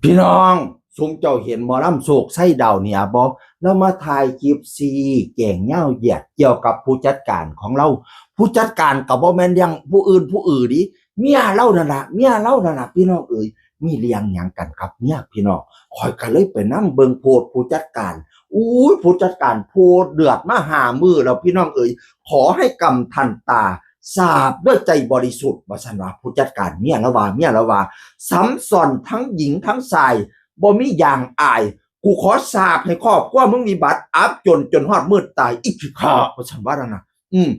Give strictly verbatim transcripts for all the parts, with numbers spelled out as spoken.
พี่น้อง ซุมเจ้าเห็นหมอลำโชคชัยดาวเหนือบ่ ลาวมาถ่ายคลิปซี้แจงยาวเหยียดเกี่ยวกับผู้จัดการของลาว ผู้จัดการก็บ่แม่นเรื่องผู้อื่นผู้อื่นดิ เมียลาวนั่นล่ะ เมียลาวนั่นล่ะ พี่น้องเอ๋ย มีเรื่องหยังกันกับเมียพี่น้อง ข้อยก็เลยไปนำเบิ่งโพสต์ผู้จัดการ อู้ย ผู้จัดการโพสต์เดือดมาห้ามื้อแล้วพี่น้องเอ๋ย ขอให้กำทันตา สาบด้วยใจบริสุทธิ์ ว่าซั่นว่า ผู้จัดการเมียลาวว่า เมียลาวว่า ซ้ำซ้อนทั้งหญิงทั้งชาย บ่มีอย่างอาย กูขอสาบให้ครอบครัวมึงวิบัติอับจนจนฮอดมืดตาย อีกคือข้า ว่าซั่นว่านั่นน่ะ อืม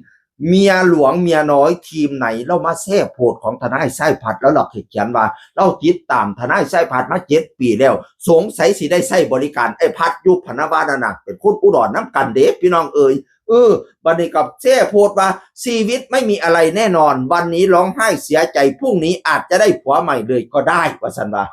เมียหลวงเมียน้อยทีมไหน ลาวมาแชร์โพสต์ของทนายชัยพัฒน์ แล้วลาวเขียนว่า ลาวติดตามทนายชัยพัฒน์มาเจ็ดปีแล้ว สงสัยสิได้ใช้บริการไอ้พัฒน์อยู่ พะนะว่านั่นน่ะ เป็นคนอุดรนำกันเด้พี่น้องเอ๋ย เออ บัดนี้ก็แชร์โพสต์ว่า ชีวิตไม่มีอะไรแน่นอน วันนี้ร้องไห้เสียใจ พรุ่งนี้อาจจะได้ผัวใหม่เลยก็ได้ ว่าซั่นว่า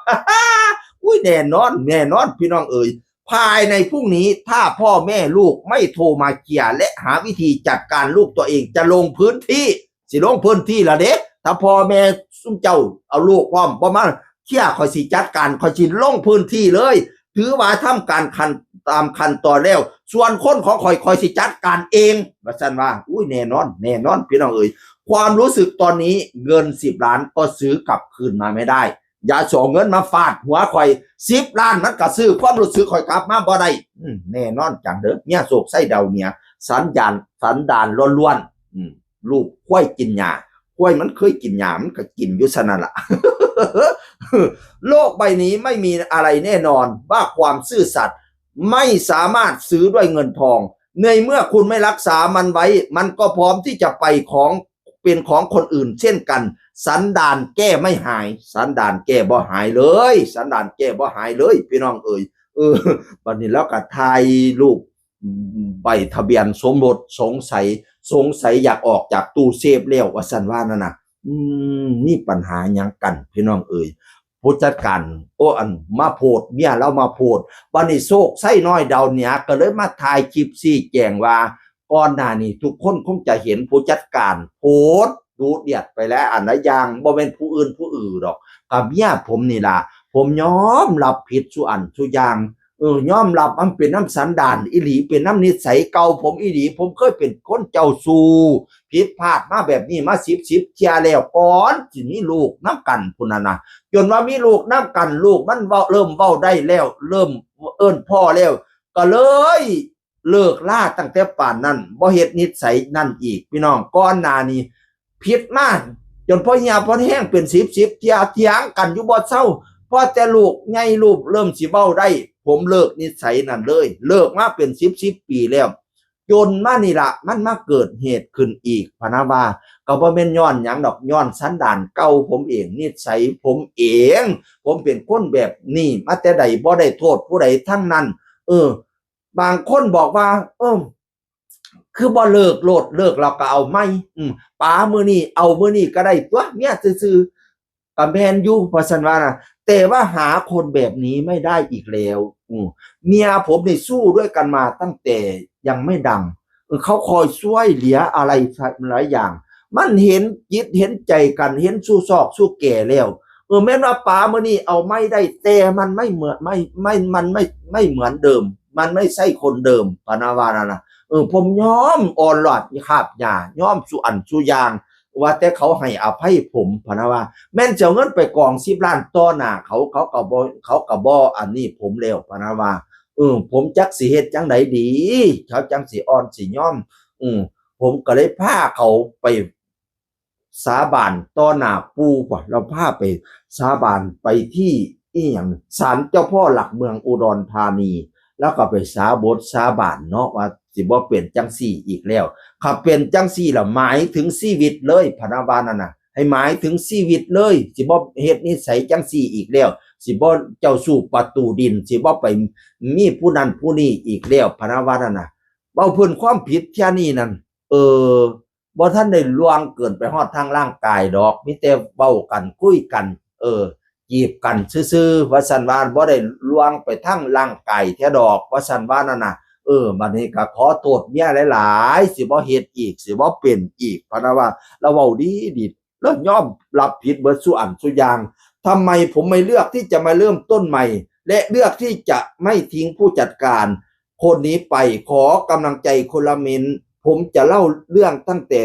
อุ้ย แน่นอน แน่นอน พี่น้องเอ๋ย ภายในพรุ่งนี้ ถ้าพ่อแม่ลูกไม่โทรมาเคลียร์และหาวิธีจัดการลูกตัวเอง จะลงพื้นที่ สิลงพื้นที่ละเด้ ถ้าพ่อแม่ซุมเจ้าเอาลูกพร้อมบ่มาเคลียร์ ข้อยสิจัดการ ข้อยสิลงพื้นที่เลย ถือว่าทำการขั้น ตามขั้นตอนแล้ว ส่วนคนของข้อย ข้อยสิจัดการเอง ว่าซั่นว่า อุ้ย แน่นอน แน่นอน พี่น้องเอ๋ย ความรู้สึกตอนนี้ เงินสิบล้านก็ซื้อกลับคืนมาไม่ได้ อย่าสิเอาเงินมาฟาดหัวข้อย สิบล้านมันก็ซื้อความรู้สึกข้อยกลับมาบ่ได้ อืม แน่นอนจังเด้อ เมียโชคชัยดาวเหนือ สันดาน สันดานล้วนๆ อืม ลูกควายกินหญ้า ควายมันเคยกินหญ้า มันก็กินอยู่ซั่นนั่นล่ะ โลกใบนี้ไม่มีอะไรแน่นอน ว่าความซื่อสัตย์ไม่สามารถซื้อด้วยเงินทอง ในเมื่อคุณไม่รักษามันไว้ มันก็พร้อมที่จะไปของ เป็นของคนอื่นเช่นกัน สันดานแก้ไม่หาย สันดานแก้บ่หายเลย สันดานแก้บ่หายเลย พี่น้องเอ๋ย เออ บัดนี้ลาวก็ถ่ายรูปใบทะเบียนสมรส สงสัย สงสัยอยากออกจากตู้เซฟแล้ว ว่าซั่นว่านั่นน่ะ อืม มีปัญหาหยังกัน พี่น้องเอ๋ย ผู้จัดการ โอ้ อันมาโพสต์ เมียลาวมาโพสต์ บัดนี้โชคชัยน้อยดาวเหนือก็เลยมาถ่ายคลิปชี้แจงว่า ก่อนหน้านี้ทุกคนคงจะเห็นผู้จัดการโพสต์ดุเดือดไปแล้ว อันละอย่าง บ่แม่นผู้อื่นผู้อื่นดอก ก็เมียผมนี่ล่ะ ผมยอมรับผิดซุอันซุอย่าง เออ ยอมรับมันเป็นนำสันดานอีหลี เป็นนำนิสัยเก่าผมอีหลี ผมเคยเป็นคนเจ้าชู้ ผิดพลาดมาแบบนี้มาสิบ สิบเทื่อแล้ว ก่อนสิมีลูกนำกันพุ้นน่ะนะ จนว่ามีลูกนำกัน ลูกมันเว้า เริ่มเว้าได้แล้ว เริ่มเอิ้นพ่อแล้ว ก็เลยเลิกลาตั้งแต่ปานนั้น บ่เฮ็ดนิสัยนั่นอีก พี่น้อง ก่อนหน้านี้ผิดมา จนพอเหี่ยพอแห้งเป็นสิบ สิบเทื่อ เถียงกันอยู่บ่เซา พอแต่ลูกใหญ่ลูกเริ่มสิเว้าได้ ผมเลิกนิสัยนั่นเลย เลิกมาเป็นสิบ สิบปีแล้ว จนมานี่ล่ะ มันมาเกิดเหตุขึ้นอีก พะนะว่า ก็บ่แม่นย้อนหยังดอก ย้อนสันดานเก่าผมเอง นิสัยผมเอง ผมเป็นคนแบบนี้มาแต่ใด บ่ได้โทษผู้ใดทั้งนั้น เออ บางคนบอกว่า เออ คือบ่เลิกโลด เลิกแล้วก็เอาใหม่ อืม ป๋ามื้อนี้เอามื้อนี้ก็ได้ตั๊ว เมียซื่อๆ ก็แม่นอยู่ ว่าซั่นว่านะ แต่ว่าหาคนแบบนี้ไม่ได้อีกแล้ว อืม เมียผมนี่สู้ด้วยกันมาตั้งแต่ยังไม่ดัง เออ เขาคอยช่วยเหลืออะไรหลายอย่าง มันเห็นจิตเห็นใจกัน เห็นสู้ซอกสู้แก่แล้ว เออ แม่นว่าป๋ามื้อนี้เอาใหม่ได้ แต่มันไม่เหมือน ไม่ ไม่ มันไม่ ไม่เหมือนเดิม มันไม่ใช่คนเดิม พะนะว่านั่นน่ะ เออ ผมยอมอ่อนหลอดคาบหญ้า ยอมซุอันซุอย่าง ว่าแต่เขาให้อภัยผม พะนะว่า แม่นสิเอาเงินไปกองสิบล้านต่อหน้าเขา เขาก็บ่ เขาก็บ่อันนี้ผมแล้ว พะนะว่า เออ ผมจักสิเฮ็ดจั่งใดดี เขาจั่งสิอ่อนสิยอม อืม ผมก็เลยพาเขาไปสาบานต่อหน้าปู่บ่ ลาวพาไปสาบานไปที่อิหยัง ศาลเจ้าพ่อหลักเมืองอุดรธานี แล้วก็ไปสาบทสาบานเนาะ ว่าสิบ่เป็นจั่งซี้อีกแล้ว คันเป็นจั่งซี้ล่ะ หมายถึงชีวิตเลย พะนะว่านั่นน่ะ ให้หมายถึงชีวิตเลย สิบ่เฮ็ดนิสัยจั่งซี้อีกแล้ว สิบ่เจ้าชู้ประตูดิน สิบ่ไปมีผู้นั้นผู้นี้อีกแล้ว พะนะว่านั่นน่ะ เว้าพื้นความผิดเทื่อนี้นั่น เออ บ่ทันได้ล่วงเกินไปฮอดทางร่างกายดอก มีแต่เว้ากัน คุยกัน เออ จีบกันซื่อๆ ว่าซั่นว่า บ่ได้ล่วงไปทางร่างกายแท้ดอก ว่าซั่นว่านั่นน่ะ เออ บัดนี้ก็ขอโทษเมียหลายๆ สิบ่เฮ็ดอีก สิบ่เป็นอีก พะนะว่า ลาวเว้าดีๆ ลาวยอมรับผิดเบิดซุอันซุอย่าง ทำไมผมไม่เลือกที่จะมาเริ่มต้นใหม่ และเลือกที่จะไม่ทิ้งผู้จัดการคนนี้ไป ขอกำลังใจคนละเม้น ผมจะเล่าเรื่องตั้งแต่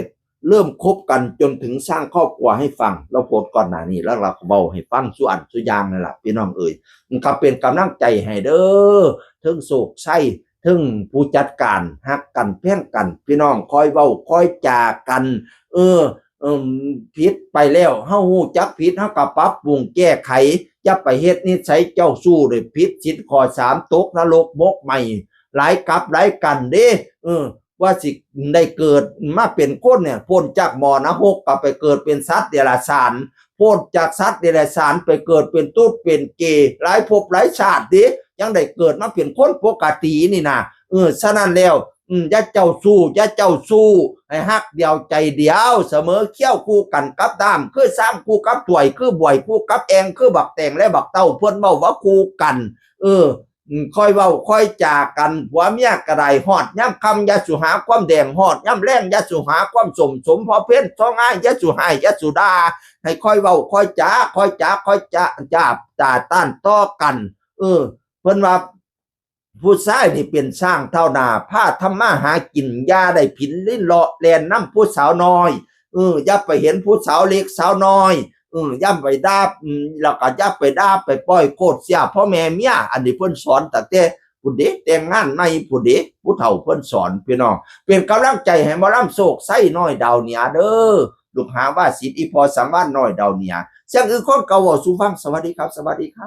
เริ่มคบกันจนถึงสร้างครอบครัวให้ฟัง เราโพสต์ก่อนหน้านี้ แล้วเราก็เว้าให้ฟังสู่อันสู่อย่างนั่นล่ะ พี่น้องเอ๋ย มันก็เป็นกำลังใจให้เด้อ เทิงโชคชัย เทิงผู้จัดการ ฮักกันแพงกัน พี่น้อง คอยเว้าคอยจากัน เออ เอิ่ม ผิดไปแล้ว เฮาฮู้จักผิด เฮาก็ปรับปรุงแก้ไข อย่าไปเฮ็ดนิสัยเจ้าชู้ ได้ผิดศีลข้อสาม ตกนรกหมกไหม้ หลายกับหลายกันเด้ เออ ว่าสิได้เกิดมาเป็นคนเนี่ย พ้นจากหมอนรกก็ไปเกิดเป็นสัตว์เดรัจฉาน พ้นจากสัตว์เดรัจฉานไปเกิดเป็นตุ๊ดเป็นเกย์ หลายภพหลายชาติเด้ ยังได้เกิดมาเป็นคนปกตินี่นะ เออ ฉะนั้นแล้ว อืม อย่าเจ้าชู้ อย่าเจ้าชู้ ให้ฮักเดียวใจเดียว เสมอเคี้ยวคู่กันกับด้าม คือซ้ำคู่กับถ้วย คือบวยคู่กับแอง คือบักแตงและบักเต้า เพิ่นเว้าว่าคู่กัน เออ อืม ค่อยเว้าค่อยจากัน ผัวเมียก็ได้ ฮอดยามค่ำอย่าสู่หาความแดง ฮอดยามแลงอย่าสู่หาความสม สมพอเพ็ญ ท้องอ้ายอย่าสู่ไห้อย่าสู่ด่า ให้ค่อยเว้าค่อยจา ค่อยจา ค่อยจา จา จาต้านต่อกัน เออ เพิ่นว่า ผู้ชายนี่เป็นช้างเท้าหน้า พาทำมาหากิน อย่าได้ผินลิ้นเลาะแล่นนำผู้สาวน้อย เออ อย่าไปเห็นผู้สาวเล็กสาวน้อย เออ อย่าไปด่า อืม แล้วก็อย่าไปด่าไปป้อยโคตรเสียพ่อแม่เมีย อันนี้เพิ่นสอนตั้งแต่พุ้นเด้ แต่งงานใหม่พุ้นเด้ ผู้เฒ่าเพิ่นสอนพี่น้อง เป็นกำลังใจให้หมอลำโชคชัยน้อยดาวเหนือเด้อ ลูกหาว่าศิษย์อีพ่อสังวาลน้อยดาวเหนือ เสียงอื่นคนเก่าเว้าสู่ฟัง สวัสดีครับ สวัสดีครับ